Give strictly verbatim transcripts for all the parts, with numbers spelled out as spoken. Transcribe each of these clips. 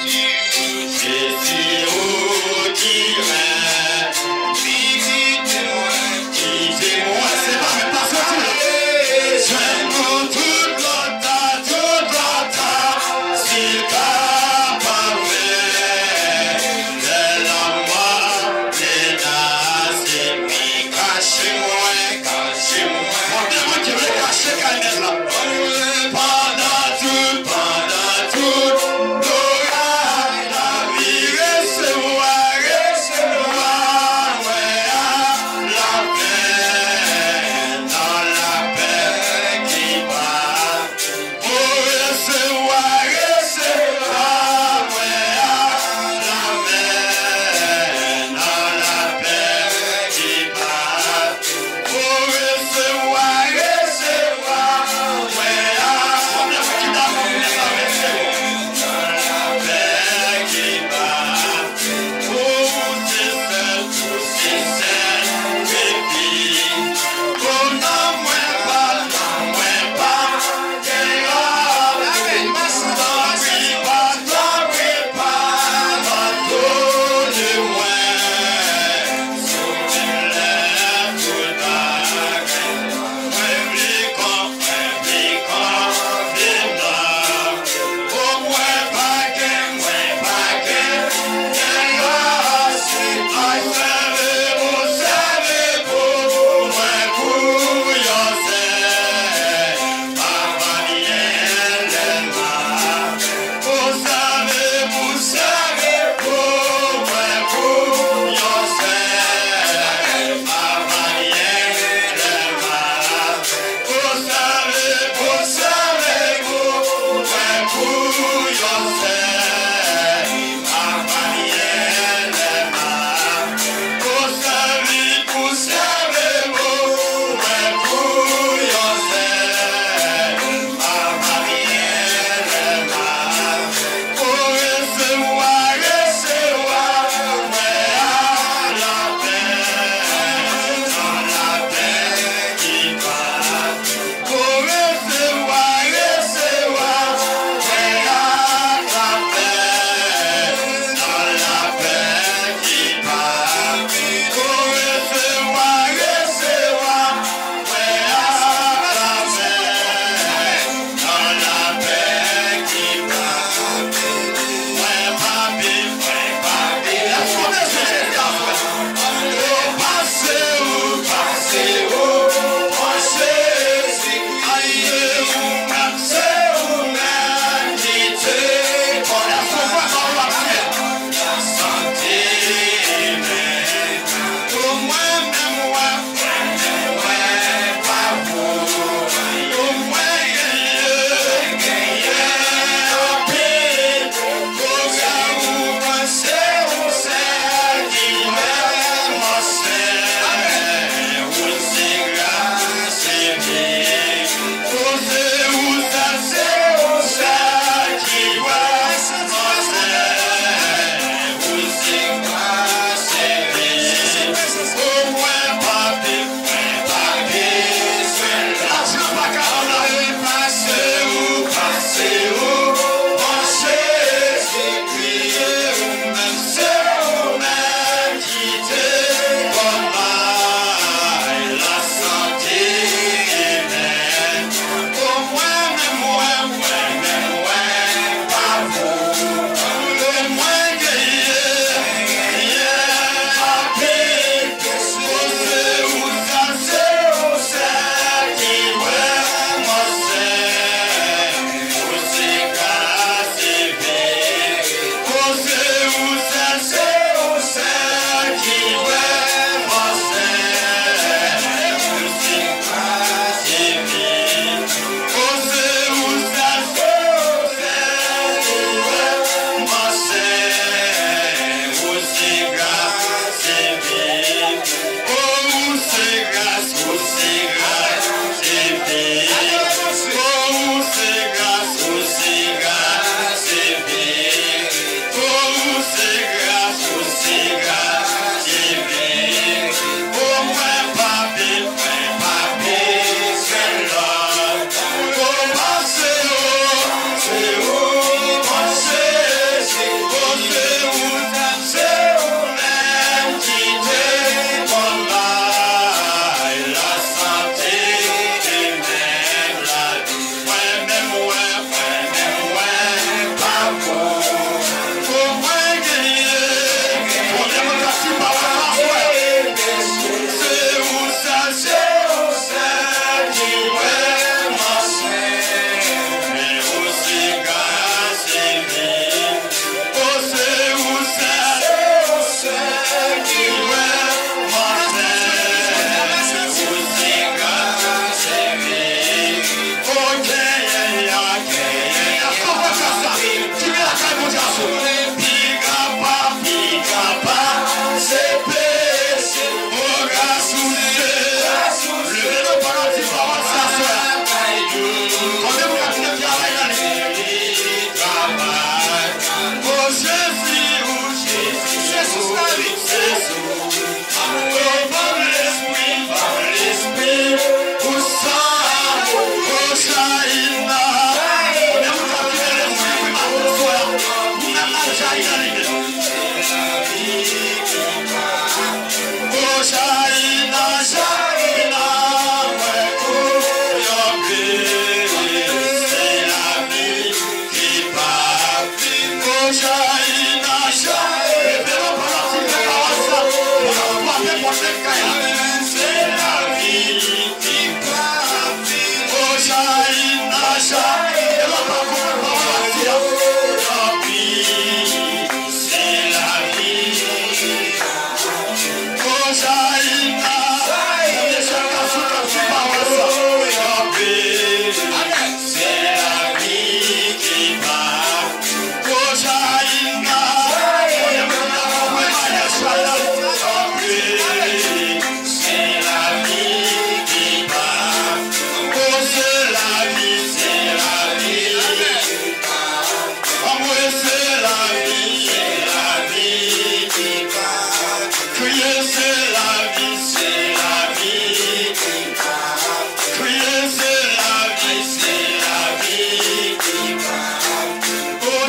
Jezi, ou ki renmen, pitit mwen, kite mwen, se pa mwen, pa soti. Jwenn nou tout lòt la, tout lòt la, si l kapab fè, lè lanmò menase, men kache mwen, kache mwen. Bon, demen ke mwen kache kay nèg la. Pandan tout, pandan tout, lora.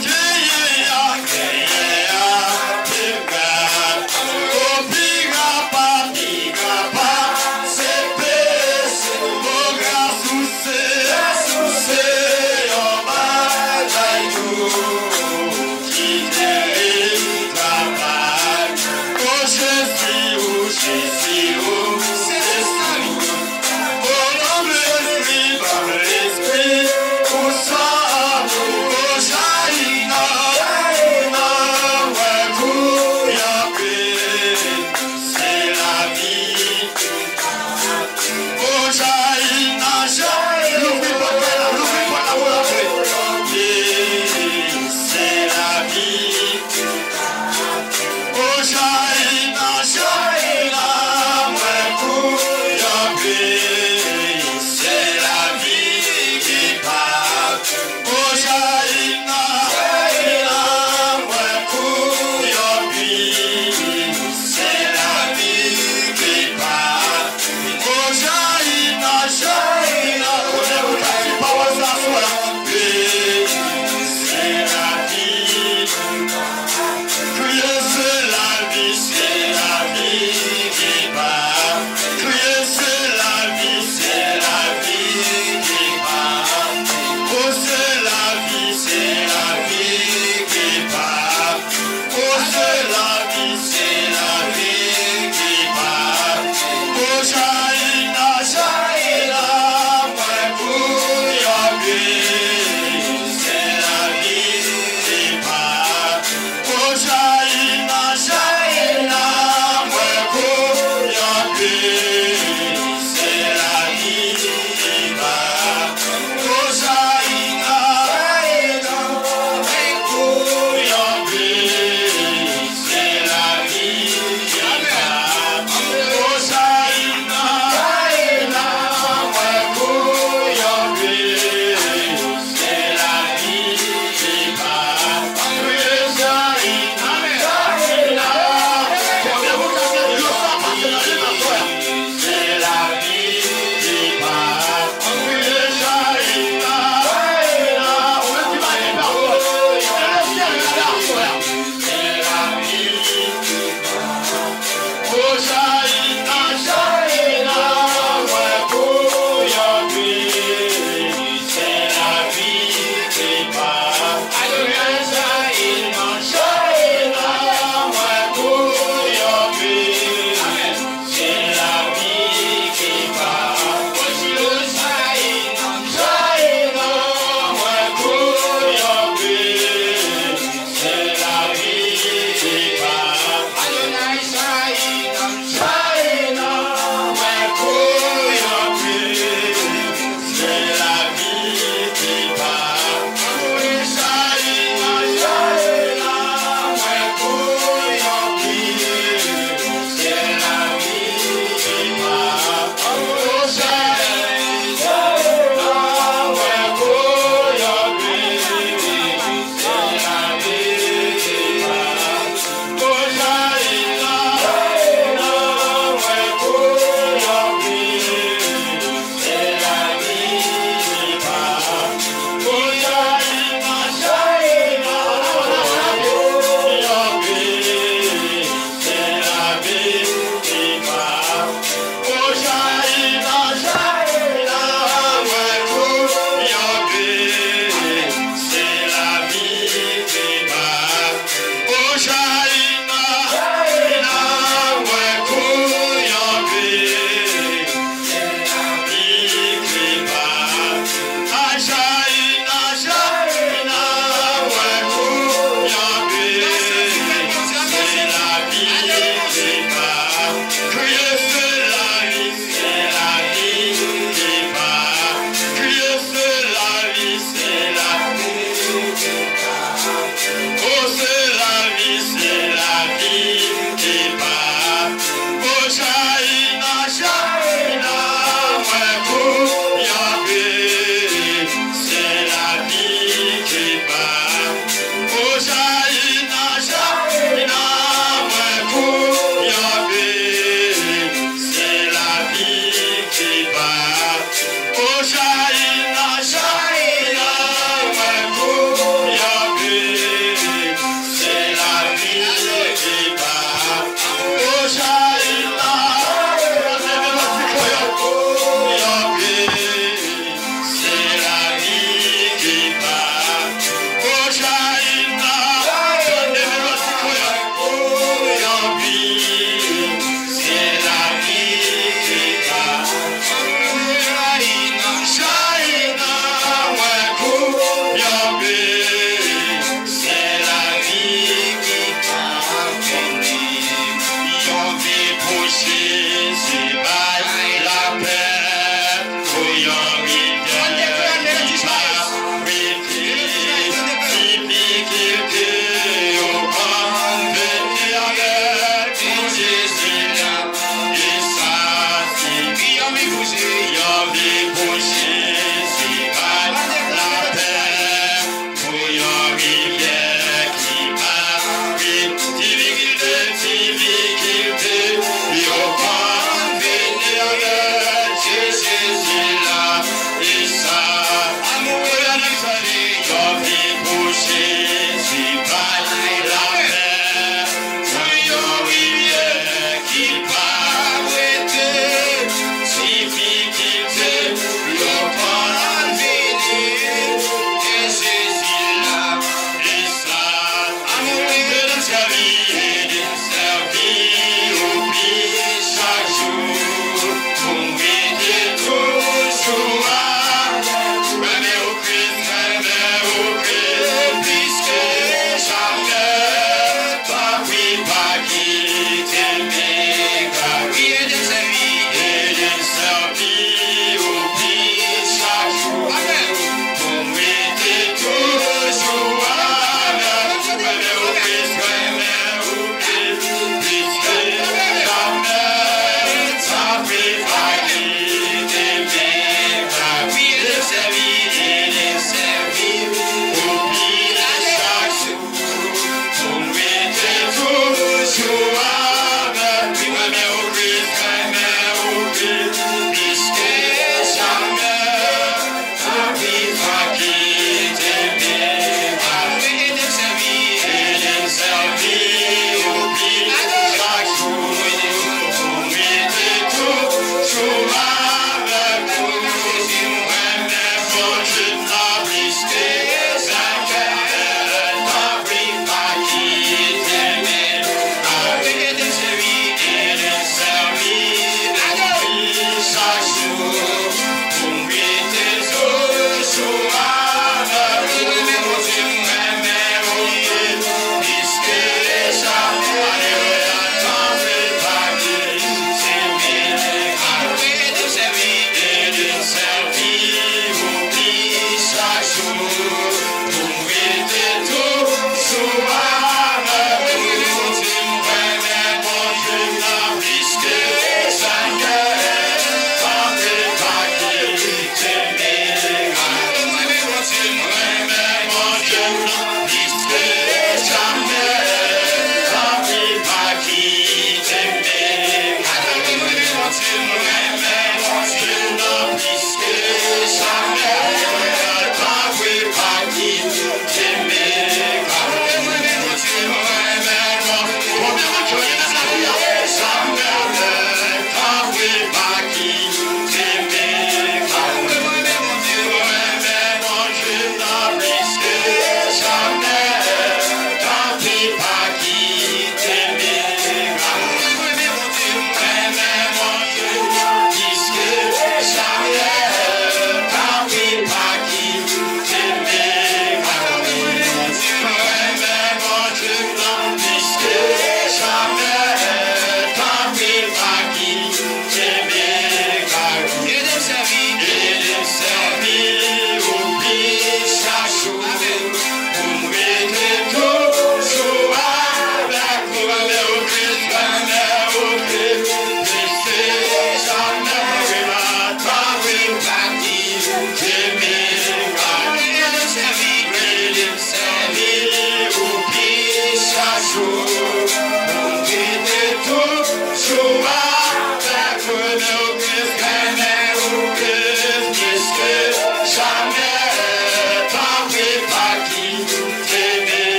Genyen an, genyen an, piga, o piga pa, piga pa, se pese, o gra souse, souse, yon bagay nou kite li travay. O Jezi, o Jezi, o Jezi. O non Jezi, ban m lespri, pou sa nou jayi.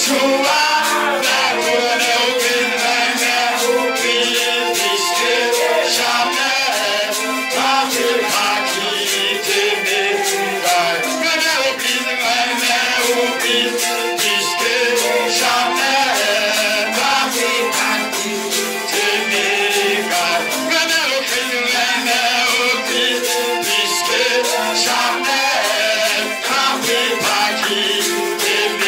Jou avèk ou, renmen ou plis, renmen ou plis, plis ke jamè. Tanpri pa kite m egare. Renmen ou plis, renmen ou plis, plis ke jamè. Tanpri pa kite m egare. Renmen ou plis, renmen ou plis, plis ke jamè. Tanpri pa kite m.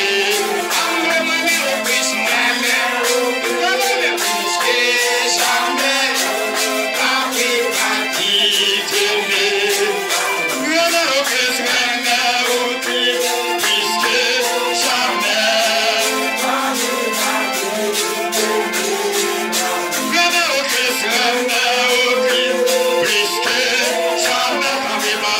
Renmen ou plis, renmen ou plis, plis ke jamè. Tanpri pa kite m. Renmen ou plis, renmen ou plis, plis ke jamè. Renmen ou plis, renmen ou plis, plis ke jamè. Tanpri pa.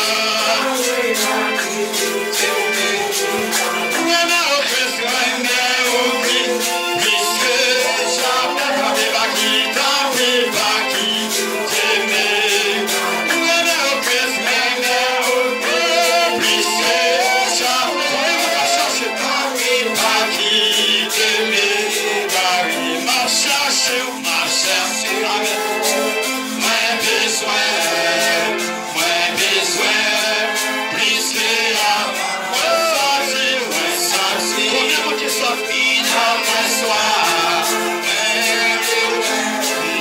Renmen ou plis, renmen ou plis, plis ke jamè. Tanpri pa kite, tanpri pa kite m. Renmen ou plis, renmen ou plis, plis ke jamè. Tanpri pa kite m. M ap chache w, m ap chache w avèk ou. Mwen bezwen, mwen bezwen plis ke a. Mwen santi, mwen santi. Konbyen moun ki santi? Nan mwen swa. Mwen vle w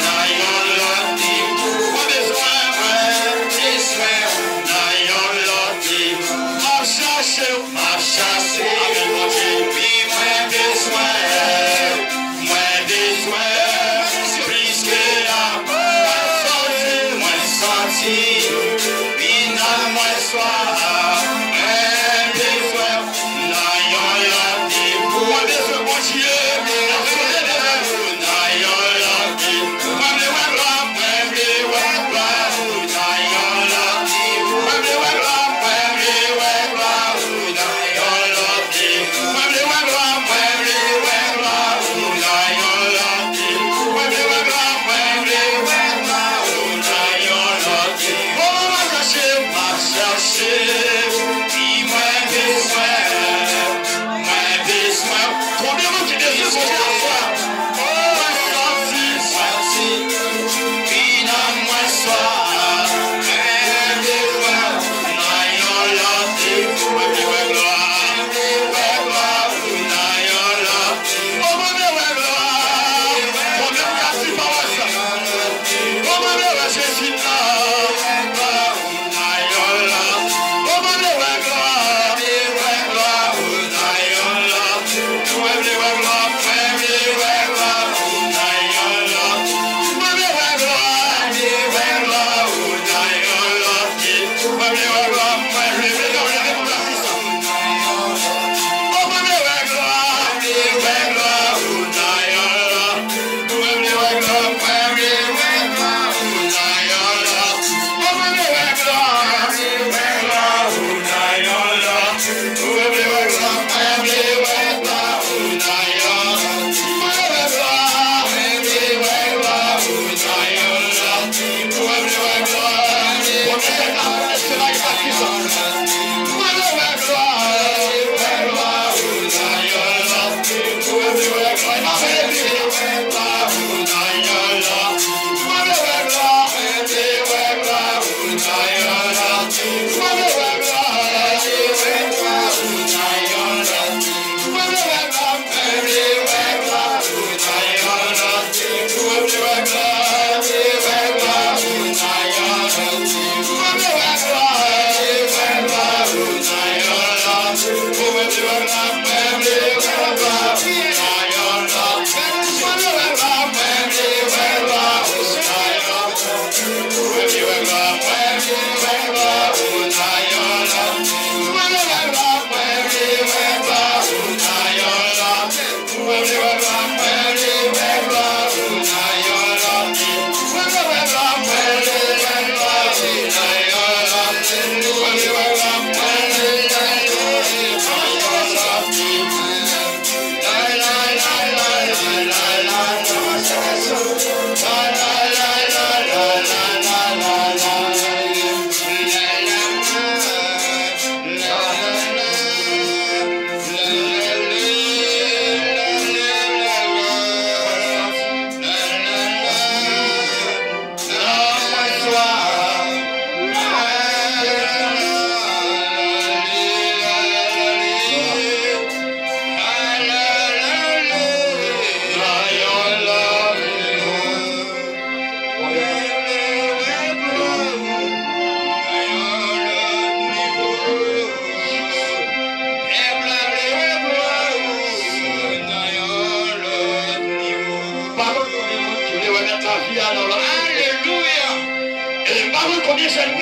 nan yon lòt nivo. Mwen bezwen, mwen bezwen w nan yon lòt nivo. M ap chache w, m ap chache w avèk Bondye. Wi, mwen bezwen w. Mwen bezwen plis ke a. Mwen santi, mwen santi, vin nan mwen swa. Mwen bezwen nan yon lòt nivo. Mwen bezwen Bondye. Mwen bezwen nan yon lòt nivo. Mwen vle wè glwa, mwen vle wè glwa. Nan yon lòt nivo. Mwen vle wè glwa, mwen vle wè glwa. Nan yon lòt nivo. Mwen vle wè glwa, mwen vle wè glwa. Nan yon lòt nivo. Mwen vle wè glwa, mwen vle wè glwa. Nan yon lòt nivo. O, m ap chache, m ap chache. Wi, mwen bezwen. Mwen bezwen. Konbyen moun ki bezwen Bondye aswè? O, mwen santi, santi. Vin nan mwen swa. Mwen bezwen nan yon lòt nivo. Mwen vle wè glwa. Mwen vle wè glwa. Nan yon lòt nivo. O, mwen vle wè glwa. Konbyen moun ka di pawòl sa? O, mwen vle wè Jezi nan. Nan yon lòt. O, mwen vle wè glwa. Mwen vle wè glwa. Nan yon lòt. Mwen vle wè glwa. Mwen vle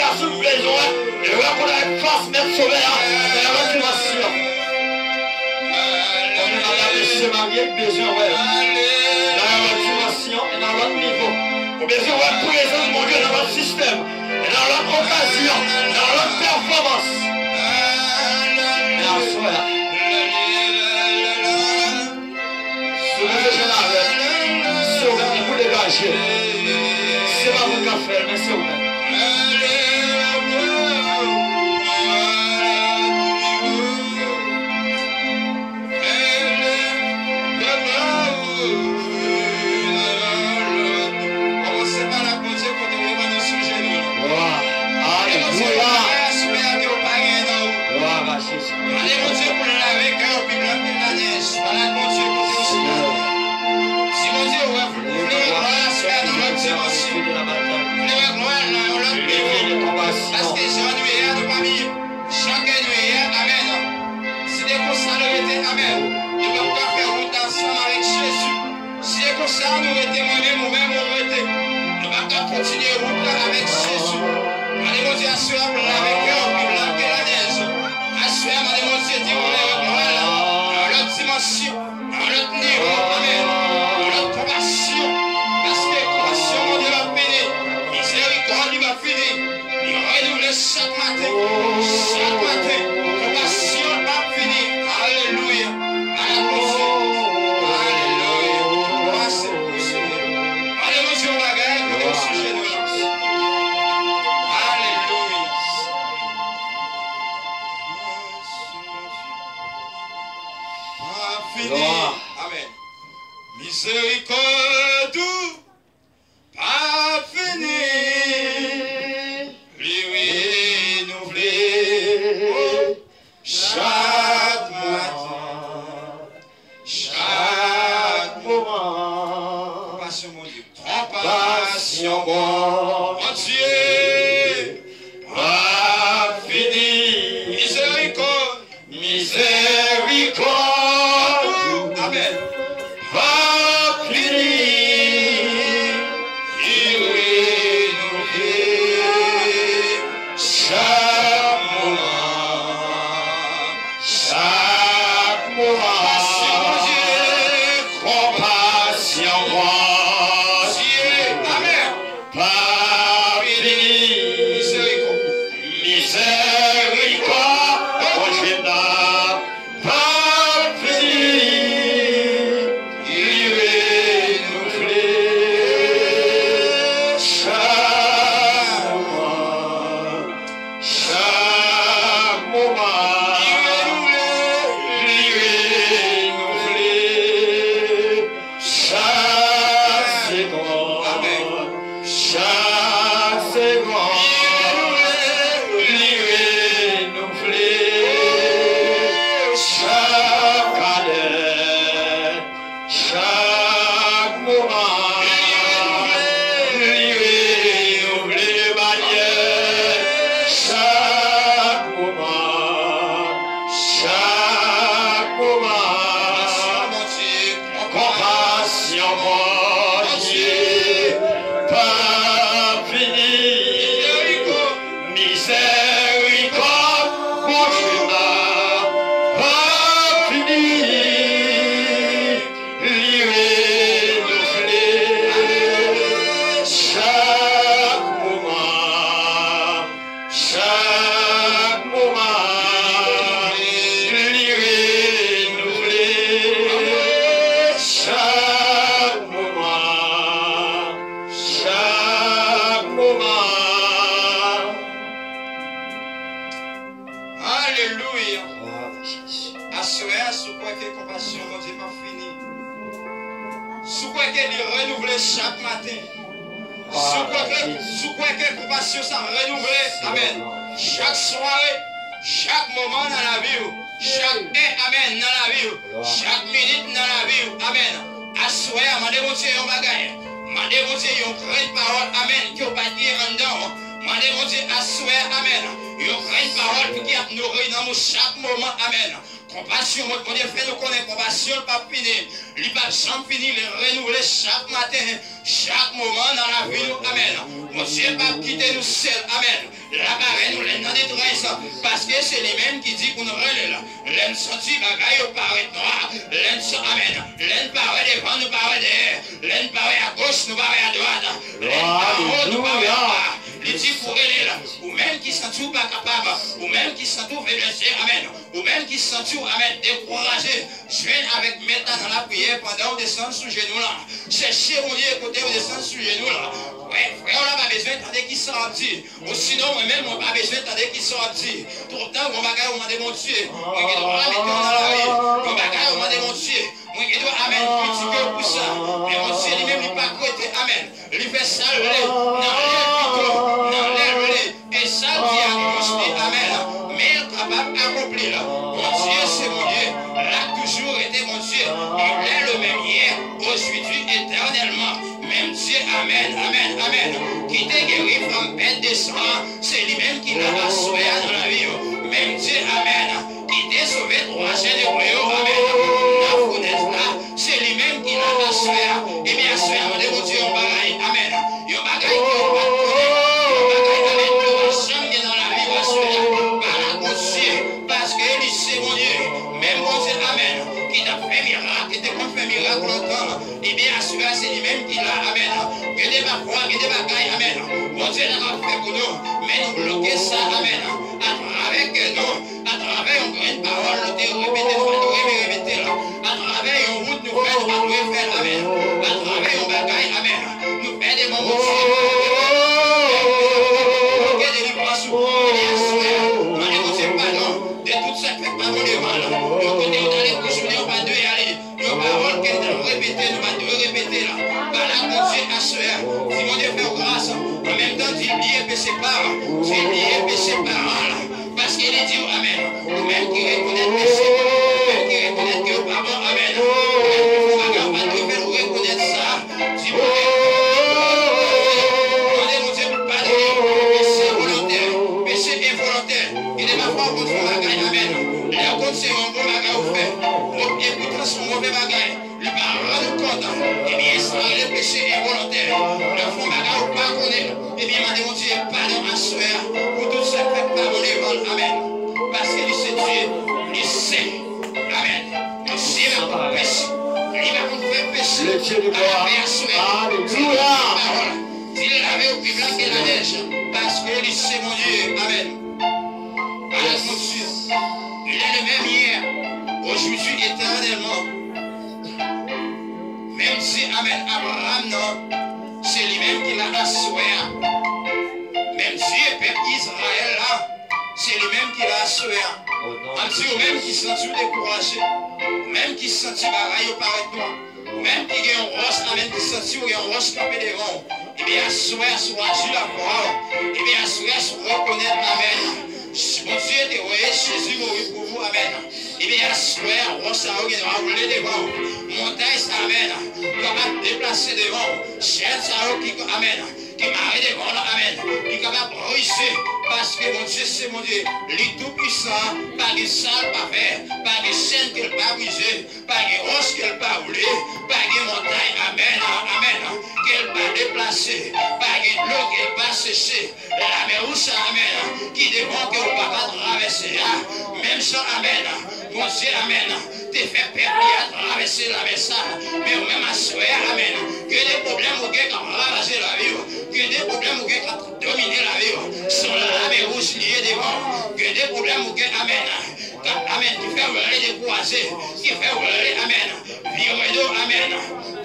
Sa w bezwen wè, e rekonèt fas Mèt Sovè a nan yon lòt dimansyon. Konbyen madanm mesye marye k bezwen wè nan yon lòt dimansyon e nan yon lòt nivo? Ou bezwen wè prezans Bondye nan lòt sistèm e nan lòt okazyon, nan lòt pèfòmans. Men aswè a, si w bezwen jwenn avè l, se ou menm ki pou degaje l. Se pa moun k ap fè l, men se ou menm. Kòmanse pale ak Bondye kote w ye pandan w sou jenou w. Alelouya. Mande Bondye pou l lave kè w pi blan ke lanyèj. Pale ak Bondye kote w sou jenou w. Di Bondye, ou vle wè glwa a aswè a nan lòt dimansyon. Ou vle wè glwa a nan yon lòt nivo. Paske jan nou ye a, nou pa byen. Jan ke nou ye a, amèn. Si te konsa nou rete, amèn, nou p ap ka fè wout la ansanm avèk Jezi. Si e konsa nou rete, mwen menm, ou menm, ou rete, nou pa ka kontinye wout la avèk Jezi. Mande Bondye aswè a pou l lave kè w pi blan ke lanyèj. Aswè a, mande Bondye di w lè glwa la nan yon lòt dimansyon, nan yon lòt nivo, amèn, yon lòt konpasyon. Paske konpasyon Bondye p ap fini, mizerikòd li p ap fini. Li renouvle chak maten, chak maten. Konpasyon l p ap fini. Alelouya. Ala Bondye. Alelouya. Glwa se pou Senyè. Mande Bondye yon bagay kote w sou jenou w. Alelouya. Pa fini. Amèn. Mizerikòd ou pa fini, li renouvle chak maten, chak moman. Konpasyon Bondye. Konpasyon Bondye pa fini. Mizerikòd. Mizerikòd ou, amèn, pa fini, li renouvle chak moman, chak moman. Konpasyon Bondye, konpasyon Bondye, amèn, pa fini. Mizerikòd. Mizerikòd Bondye nan pa fini. Li renouvle chak moman, chak moman. Li renouvle, li renouvle. Chak segonn, amèn, chak segonn, li renouvle. Chak kalè, chak moman, li renouvle. Li renouvle de manniè. Chak moman, chak moman. Konpasyon Bondye pa fini. Mizerikòd Bondye pa fini. Li renouvle chak moman. Chak moman, li renouvle. Chak moman, chak moman. Alelouya. Aswè a, si w kwè ke konpasyon Bondye p ap fini, si w kwè ke li renouvle chak maten, si w kwè ke, si w kwè ke konpasyon sa renouvle, amèn, chak sware, chak moman nan lavi w, chak è, amèn, nan lavi w, chak minit nan lavi w, amèn. Aswè a, mande Bondye yon bagay. Mande Bondye yon grenn pawòl, amèn, ke w pa t gen anndan w. Mande Bondye aswè a, amèn, yon grenn pawòl ki ap nouri nanm ou chak moman, amèn. Konpasyon Bondye fè nou konnen konpasyon l p ap fini. Li p ap janm fini, li renouvle chak maten, chak moman nan lavi nou. Amèn. Bondye p ap kite nou sèl. Amèn. L ap avè nou lè n nan detrès, paske se li menm ki di pou n rele l. Lè n santi bagay yo parèt nwa, lè n sa-, amèn, lè n pa wè devan, nou pa wè dèyè, lè n pa wè agoch, nou pa wè adwat, lè n pa anwo, nou pa wè anba, li di pou rele l. Ou menm ki santi w pa kapab, ou menm ki santi w feblese, amèn, ou menm ki santi w, amèn, dekouraje, jwenn avèk Mèt la nan lapriyè pandan w desann sou jenou la. Chèche Bondye kote w desann sou jenou la. Frè, frè w la pa bezwen tande kisa w ap di. Osinon, mwen menm, mwen pa bezwen tande kisa w ap di. Toutan, yon bagay ou mande Bondye, mwen gen dwa mete w nan lari. Yon bagay ou mande Bondye, mwen gen dwa, amèn, kritike w pou sa. Men Bondye li menm, li pa kwete, amèn. Li fè sa l vle, nan lè l pito, nan lè l vle. E sa l di a konstwi, amèn. Men l kapab akonpli l. Bondye se Bondye, l ap toujou rete Bondye. Il est le même hier, aujourd'hui, éternellement. Menm Dye, amèn, amèn, amèn. Ki te geri fanm pèd de san an, se li menm ki la aswè a nan lavi yo. Menm Dye, amèn. Ki te sove twa jèn ebre yo, amèn, nan founèz la, se li menm ki la aswè a. Ebyen, aswè a, mande Bondye yon bagay, amèn. Yon bagay ke w pa t konnen, yon bagay, amèn, ke w pa janm gen nan lavi w aswè a. Pa la Bondye, paske li se Bondye. Menm Bondye, amèn, ki t ap fè mirak, ki te konn fè mirak lontan. Ebyen, aswè a, se li menm ki la, amèn. Gen de pafwa, gen de bagay, amèn, Bondye ta ka fè pou nou, men nou bloke sa, amèn, atravè kè nou, atravè yon grenn pawòl nou te repete, nou pa t dwe repete l, atravè yon wout nou fè, nou pa t dwe fè l, amèn, atravè yon bagay, amèn, nou fè devan Bondye, nou bloke delivrans ou, ebyen, aswè a, mande Bondye padon de tout sa k fèt pa bon devan l. Yon kote ou t ale pou jounen, ou pa t dwe ale. Yon pawòl ke n t ap repete, nou pa t dwe repete l. Pale ak Bondye aswè a. Di Bondye fè w gras. An menm tan, di l bliye peche pa w. Di l bliye peche pa w la. Paske li di w, amèn, ou menm ki rekonèt peche, ou menm ki rekonèt ke w pa bon, amèn, ou menm ki fè yon bagay, ou pa t dwe fè l, ou rekonèt sa. Di Bondye, mande Bondye pou l padone w. Peche volontè, peche envolontè. Gen de pafwa ou konn fè yon bagay, amèn. Lè ou konn se yon bon bagay ou fè, ou, e poutan se yon move bagay. Li pa rann ou kont. Ebyen, sa rele peche envolontè. Lè w fè yon bagay ou pa konnen, ebyen, mande Bondye padon aswè a pou tout sa k fèt pa bon devan l. Amèn. Paske li se Dye, li sen. Amèn. Bondye pa konn peche. Li pa konn fè peche. Alafè aswè a, di l pawòl. Di l lave w pi blan ke lanèj. Paske li se Bondye. Amèn. Pale ak Bondye. Il est le même hier, aujourd'hui, éternellement. Menm Dye, amèn, Abraram nan, se li menm ki la aswè a. Menm Dye pèp Izrayèl la, se li menm ki la aswè a. An di ou menm ki santi w dekouraje, ou menm ki santi bagay yo parèt nwa, ou menm ki gen yon wòch, amèn, ki santi w gen yon wòch kanpe devan w, ebyen, aswè a, si w aji la fwa w, ebyen, aswè a, si w rekonèt, amèn, Bondye te voye Jezi mouri pou ou, amèn. Ebyen, aswè a, wòch sa yo gen dwa woule devan w. Montay sa, amèn, kapab deplase devan w. Chèn sa yo ki, amèn, ki mare devan w la, amèn, li kapab brize. Paske Bondye se Bondye, li tou pwisan, pa gen sa l pa fè, pa gen chèn ke l pa brize. Pa gen wòch ke l pa woule, pa gen montay, amèn, amèn, ke l pa deplase, pa gen dlo ke l pa seche. Lamè wouj sa, amèn, ki devan ke w pa ka travèse a, menm jan, amèn, Bondye, amèn, te fè pèp li a travèse lamè sa. Men ou menm aswè a, amèn, gen de pwoblèm ou gen k ap ravaje lavi w, gen de pwoblèm ou gen k ap domine lavi w, se yon lamè wouj li ye devan w. Gen de pwoblèm ou gen, amèn, k ap, amèn, ki fè w rele dekouraje, ki fè w rele, amèn, vire do, amèn,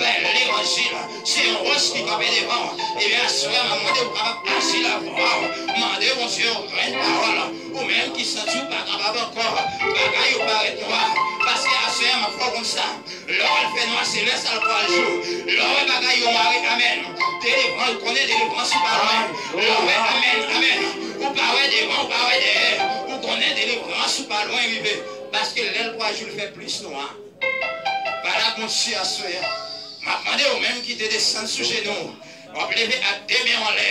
bay levanjil. Se yon wòch ki kanpe devan w. Ebyen, aswè a, m ap mande w kapab aji lavwa w. Mande Bondye yon grenn pawòl. Ou menm ki santi w pa kapab ankò, bagay yo parèt nwa. Paske aswè a, m ap fè w konn sa. Lè w al fè nwa, se lè sa l pral jou. Lè w wè bagay yo mare, amèn, delivrans, konnen delivrans ou pa lwen. Lè w wè, amèn, amèn, ou pa wè devan, ou pa wè dèyè, ou konnen delivrans ou pa lwen rive. Paske lè l pral jou, l fè plis nwa. Pale ak Bondye aswè a. M ap mande ou menm ki te desann sou jenou w, w ap leve ak de men w anlè.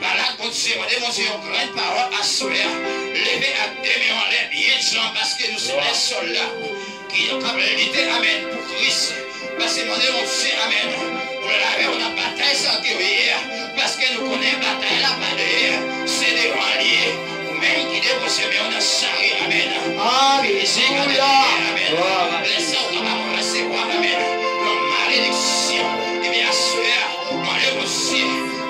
Pale ak Bondye, mande Bondye yon grenn pawòl aswè a. Leve ak de men w anlè byen djanm, paske nou se lè sòlda ki, k ap lite, amèn, pou Kris. Pase mande Bondye, amèn, pou l avè w nan batay sa ke w ye a, paske nou konnen batay la pa dèyè, se devan l ye. Ou menm ki depoze men w nan chari, amèn. Alelouya. Lè sa w kapab resevwa, amèn, yon malediksyon. Ebyen, aswè a, mande Bondye,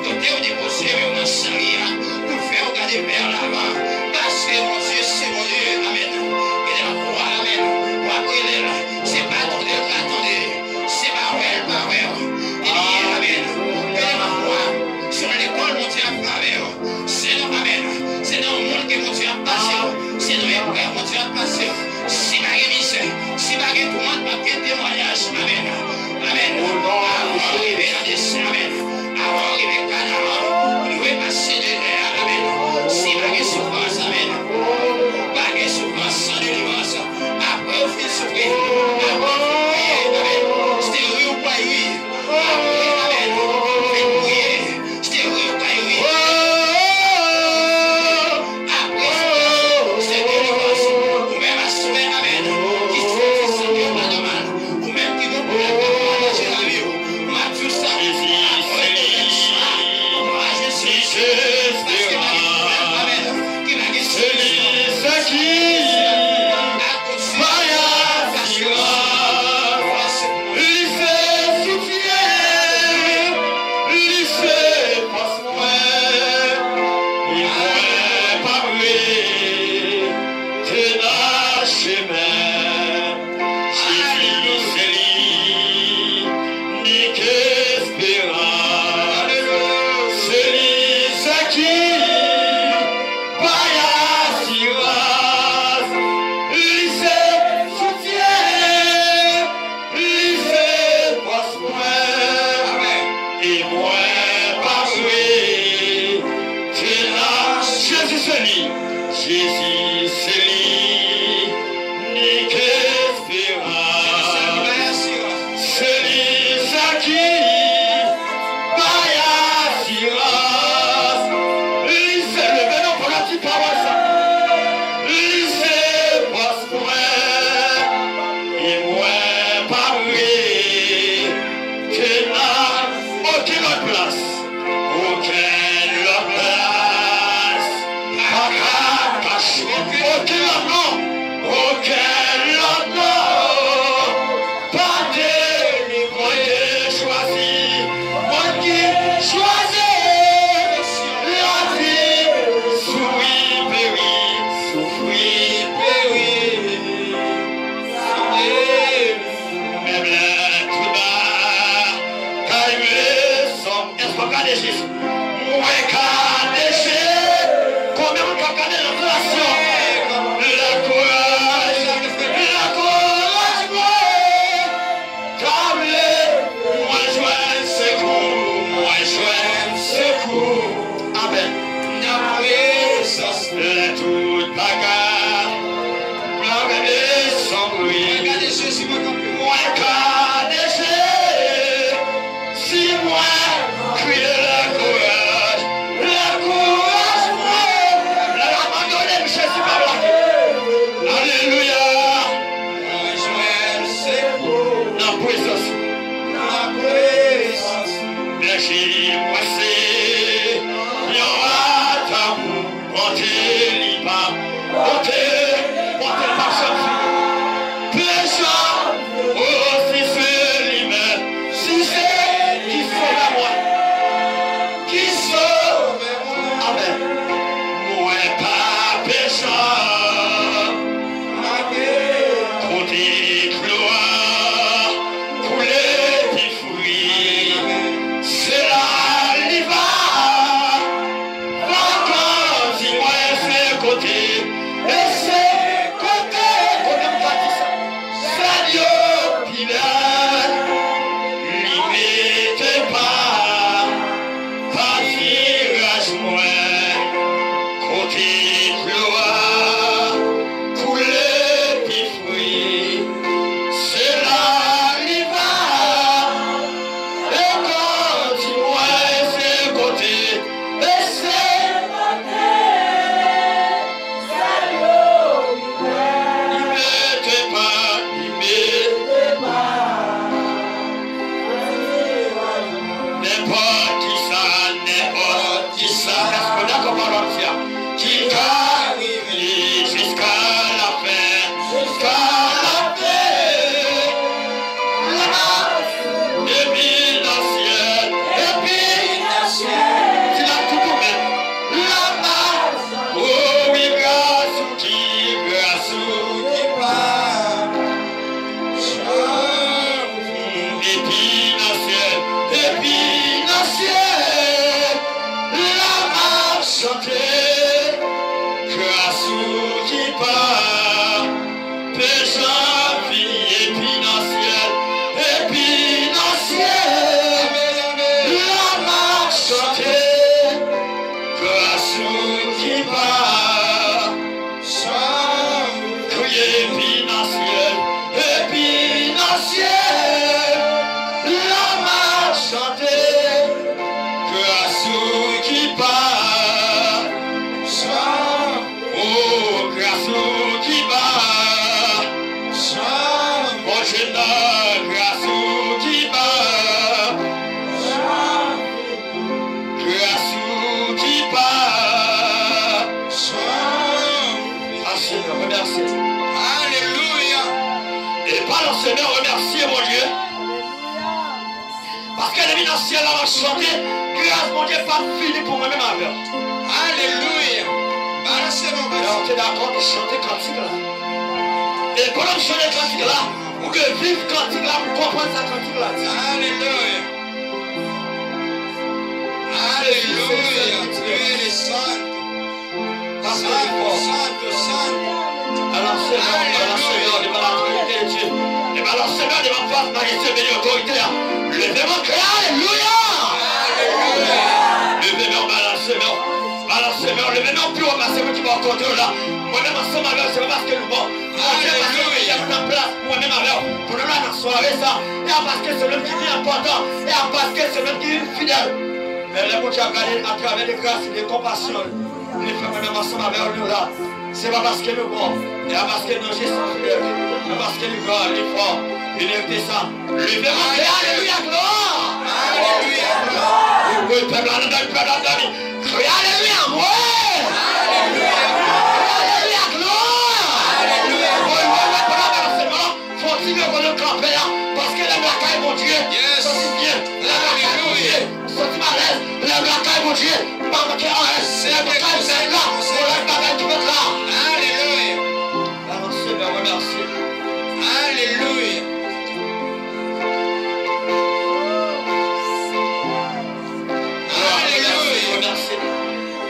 kote w depoze men w nan chari a, pou l fè w gade vè lavan. Paske Bondye se Bondye, amèn, ki nan vwa, amèn. W ap rele l, se pa tande l ka tande, se pa wè l pa wè w. Ebyen, amèn, ke nan vwa, se yon lekòl Bondye ap fè avè w. Se nan, amèn, se nan yon moun ke Bondye ap pase w. Se nan eprèv Bondye ap pase w. Si pa gen mizè, si pa gen toumant, p ap gen temwayaj. Amèn. Amèn. Avan w rive nan desanm, amèn. Avan w rive Kanaran, ou dwe pase dèyè a. Amèn. Si pa gen soufrans, amèn. Pa gen soufrans san delivrans. Apre w fin soufri, apre w fin priye, amèn, se ri w pral ri. Apre, amèn, fin priye, se ri w pral ri. Apre soufrans, se delivrans. Ou menm aswè, amèn, ki soti san ke w pa nòmal. Ou menm ki gon pwoblèm k ap ravaje lavi w. M ap di w sa, apre pwoblèm sa, w a jwenn solisyon. Paske pa gen pwoblèm, amèn, ki pa gen solisyon. Sèl ki pa gen solisyon. Li se soutyen, li se fòs mwen, e mwen p ap rete nan chemen. Jezi, se li, inik esperans. Se li sèl ki bay asirans. Li se soutyen, li se fòs mwen, e mwen p ap rete nan Jezi, se li, Jezi, se li, inik esperans. Se li sèl ki bay asirans. Li se, leve non, fò n ap di pawòl sa. Li se fòs mwen, e mwen p ap rete nan okenn lòt plas. Okenn lòt plas pa ka kache. Okenn lòt non. Okenn lòt non. Pa delivre, Bondye chwazi. Bondye chwazi. Lavi, soufri, peri. Soufri, peri. Menm lè tout bagay vle sonm, èske w ka deje? Mwen ka deje. Konbyen moun k ap gade nan relasyon? Lakouraj, lakouraj mwen. Ka vle, mwen jwenn sekou, mwen jwenn sekou. Amèn. Nan prezans. Lè tout bagay vle sonbre. Mwen ka deje, si mwen kanpe. Mwen ka deje. Si mwen kriye lakouraj, lakouraj mwen. Lè l abandone m, Jezi p ap lage. Alelouya. Mwen jwenn sekou. Nan prezans. Nan prezans. Bèje mwen se yon atanm. Bonte li pa, bonte, bonte l pa janm fini. Prezans. Pe jan vi epi nan syèl, epi nan syèl, la m ap chante gras ou ki pa. Kriye epi nan syèl, epi nan syèl, la m ap chante gras ou ki pa. O, gras ou ki pa. Bondye nan gras ou ki pa. Gras ou ki pa. Ah, Senyè, remèsye. Alelouya. E pa nan Senyè, remèsye Bondye. Paske depi nan syèl la, m ap chante, gras Bondye p ap fini pou mwen menm avè w. Alelouya. Balanse non, lè w te dakò, te chante kantik la. E pandan m chante kantik la, ou dwe viv kantik la pou konprann sa kantik la di. Alelouya. Alelouya. Dieu est santo. Santo, santo, santo. Balanse men w, balanse men w devan la Trinité de Dieu. E balanse men w devan fòs, majeste, beni, otorite a. Leve men w klè, alelouya! Leve men w, balanse men w. Balanse men w, leve men w pi wo pase moun ki bò kote w la. Mwen menm ansanm avè w, se pa paske nou bon. Bondye pase nou mete nou nan plas pou mwen menm avè w. Pou nou la nan sware sa. E a paske se nou menm ki pi enpòtan. E a paske se nou menm ki pi fidèl. Men lè Bondye ap gade atravè de gras li, de konpasyon li, li fè mwen menm ansanm avè w nou la. Se pa paske nou bon, e pa paske non Jezi fidèl, men paske li gran, li fò, li merite sa. Leve men w, alelouya, glwa! Alelouya, glwa! Wi, wi, pèp la nan dòmi, pèp la nan dòmi. Kriye alelouya, mwen! Alelouya, glwa! Kriye alelouya, glwa! Alelouya, glwa! Wi, wi, wi, pandan w ap balanse men w, fè w ti leve nan kanpe a, paske lè m lakay Bondye, yes, santi byen, lè m lakay Bondye. Santi m alèz, lè m lakay Bondye, m pa manke anyen. Lè m lakay Bondye la, gon lòt bagay ki fèt la. Alelouya. Balanse men w, remèsye. Alelouya. Alelouya. Remèsye.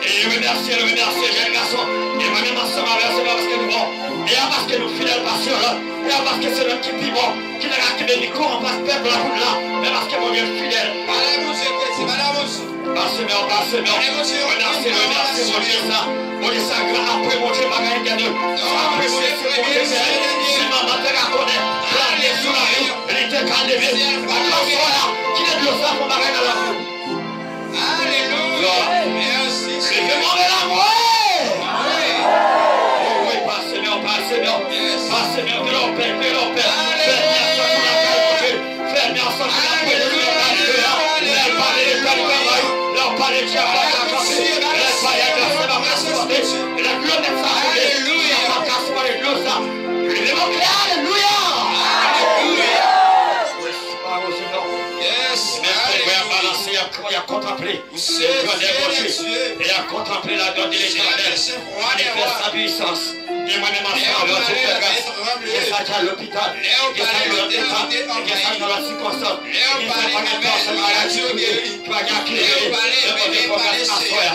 E remèsye, remèsye jèn gason. E mwen menm ansanm avè w, se pa paske nou bon. E a paske nou fidèl pase yon lòt. E a paske se nou ki pi bon. Ki ta ka kenbe mikwo an fas pèp la pou n la, men paske Bondye fidèl. Pale Bondye, kretyen, pale Bondye. Pase men w, pase men w. Pale Bondye, remèsye, remèsye Bondye sa. Bondye sa gran, apre Bondye pa gen de. Apre Bondye se Bondye sèl. Si manman te ka konnen, plante sou lavi, li te ka leve. Ak aswè la, kite dlo sa fè yon bagay nan lavi w. Alelouya. Mèsi, Senyè. Leve men w, leve men w. Wi. O wi, pase men w, pase men w. Yes. Pase men w, gen lè w pè, gen lè w pè. Alelouya. Fèmen an sòti lakay Bondye. Fèmen an sòti lakay Bondye. Alelouya. Lè w pale de travay, lè w pale dyab la ka kanpe. Lè w pale de sèman ka sipòte. Lè dlo nèg sa koule. Alelouya. Sa pa ka sipòte dlo sa. Leve men w klè, alelouya. Alelouya. Yes. Pawòl Senyè. Yes. Men frè a balanse, y ap, y ap kontanple. Grandè Bondye, e a kontanple la grandeur de l'Éternel, manifeste sa puissance. E mwen menm ansanm avè w, Dye fè gras. Gen sa ki al lopital, gen sa ki nan lòt eta, gen sa ki nan lòt sikonstans, gen sa ki pa gen pèsòn maladi ki pa gen a ki rele, lè Bondye fè w gras aswè a.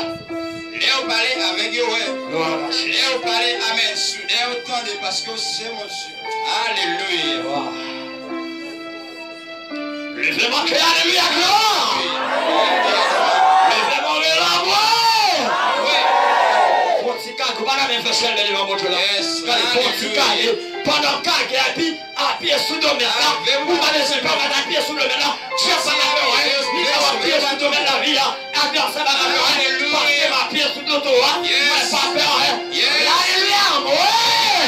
Lè w pale avèg yo wè. Glwa a Jezi. Lè w pale, amèn, soudè yo tande, paske w se Bondye. Alelouya. Glwa. Leve men w, kriye alelouya, glwa! Leve men w, rele anmwe! Fè yon ti kagou, pa ka menm fè chèlbè devan Bondye la. Gade, fè yon ti kage. Pandan w kage, epi apiye sou domèt la. Ou pa bezwen pè, ou pa apiye sou domèt la. Dyab pa ka fè w anyen. Li pa w apiye sou domèt lavi a. Advèsè pa ka fè anyen, paske m apiye sou do a, mwen pa pè anyen. Alelouya, mwen!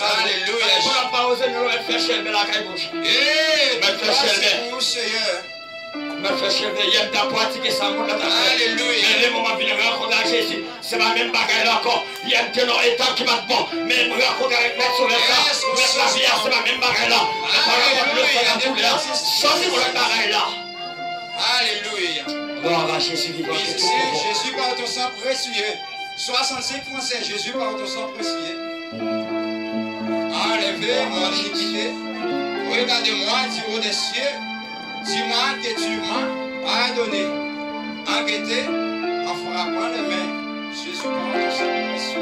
Alelouya. Pandan m pale w, Senyè, mèt fè chèlbè lakay Bondye. Mèt fè chèlbè. Mèt fè chèlbè. Yè m t ap pratike sa moun nan t ap fè. Men lemoman m vin rankontre ak Jezi, se pa menm bagay la ankò. Yè m te nan yon eta ki pa t bon, men m rankontre avèk Mèt Sovè sa, Mèt lavi a, se pa menm bagay la. Men pa rapò dlo sa nan koulè a, sòti yon lòt bagay la. Alelouya. Glwa a Jezi vivan ki tou bon. Jésus, par ton sang précieux. Soixante-cinq Français, Jésus, par ton sang précieux. Enlève mon iniquité. Regarde-moi du haut des cieux. Dis-moi que tu m'as pardonné. En guettant, en frappant les mains, Jésus, par ton sang précieux.